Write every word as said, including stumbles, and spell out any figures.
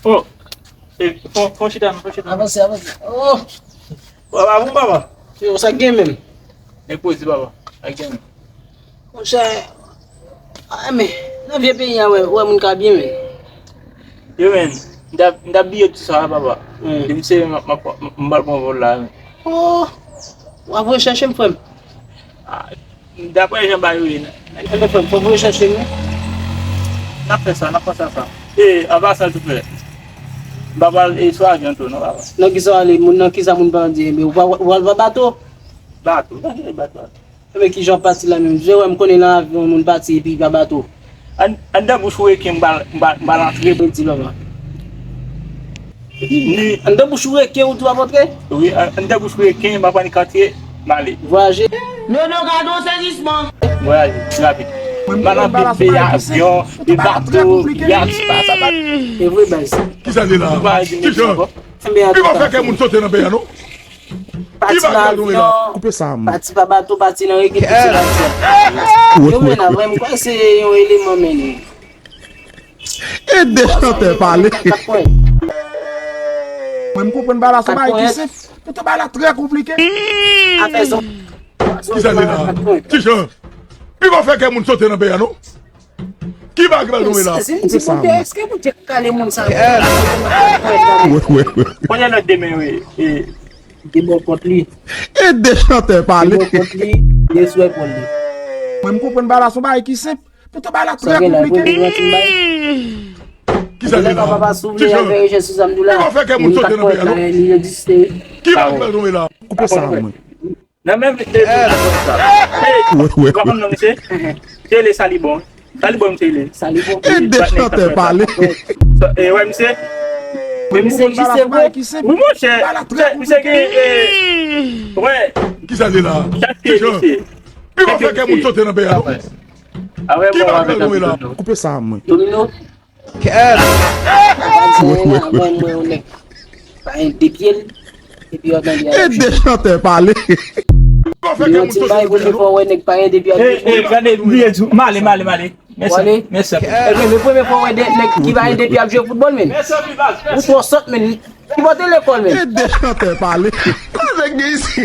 Oh, e, fon, fon chita, non, fon chita. Avanse, avanse. Oh! Papa, bon, papa. Yo, sa gen menm? Depoze, papa. Sa gen menm. Monchè, ah, men, nan vye peyi a, wè, wè moun ka byen, men. Yo, men, m t ap, m t ap bliye tout sa, papa. Hmm. Depi se, m, m, m, m pral pran vòl la, men. Oh! W ap rechèche m, frè m? Ah, daprè jan bagay yo ye, nan. Enben, frè m, fò w rechèche m, wi. N ap fè sa, n ap panse a sa. E, an pasan, souple. M pa pral, e, sou avyon tou, non, papa. Nan kisa w ale, moun, nan kisa moun pa di, enben, ou pa, ou pral pran bato? Bato? Nan ki bato? Enben, kijan w pati la menm? Je wè, m konnen nan avyon, moun pati epi pa bato. An, anndan bouch ou reken, m pral, m pral, m pral antre. Mwen di, papa. Ni anndan bouch ou reken, ou tou ap antre? Wi, an, anndan bouch ou reken, m ap annik antre, m ale. Vwayaje. Nono, gade yon sezisman. Vwayaje, rapid. M al antre de avyon, de bato, yat, pa sa, pa. E vre, baz. Kisa li la? Kijan? Li pa fè kè moun sote nan peyi a, non? Pati nan avyon, pati pa bato, pati nan reke, tout se pati a. Yo men avè m kwè se yon eleman men. Ede chantè pale. Mwen m konprann bagay la se yon bagay ki senp. Poutan bagay la trè konplike. Afè zon. Kisa li la? Kijan? Li pa fè kè moun sote nan peyi a, non? Ki bagay ki pral tonbe la? Èske Bondye, èske Bondye kale moun sa yo? Kounye a lòt demen, wi. E, de bò kont li. Ede chantè pale. De bò kont li, de swè kont li. Mwen m konprann bagay la se yon bagay ki senp. Poutan bagay la trè konplike. Kisa li la? Papa, si w vle al veye jan sou sa m di w la, moun k ap kwè bagay li egziste. Ki bagay ki pral tonbe la? Koupe sa, mwen. Nan menm de moun sa. Hey, ou pa konn non misye? Misye rele Salibon. Salibon misye rele. Salibon. Ede chantè pale. E wè misye. Men misye egziste vre. Wi monchè. Misye gen, e, wè. Kisa li la? Chak pye misye. Li pa fè kè moun sote nan peyi a, non. Ki bagay ki pral tonbe la? Koupe sa, mwen. Domino. Kèt. Mwen, mwen, mwen, yon nèg pa gen de pye l, epi yo tande. Ede chantè pale. Yo di m bay premye fwa wè nèg pa gen de pye ap jwe foutbòl. Gade, bliye di, m ale, m ale, m ale. Mèsi, mèsi. Ebyen, men premye fwa wè de nèg ki pa gen de pye ap jwe foutbòl, men. Ou twò sòt, men. Ki bò te lekòl, men. Ede chantè pale. Kòman nèg gen isi?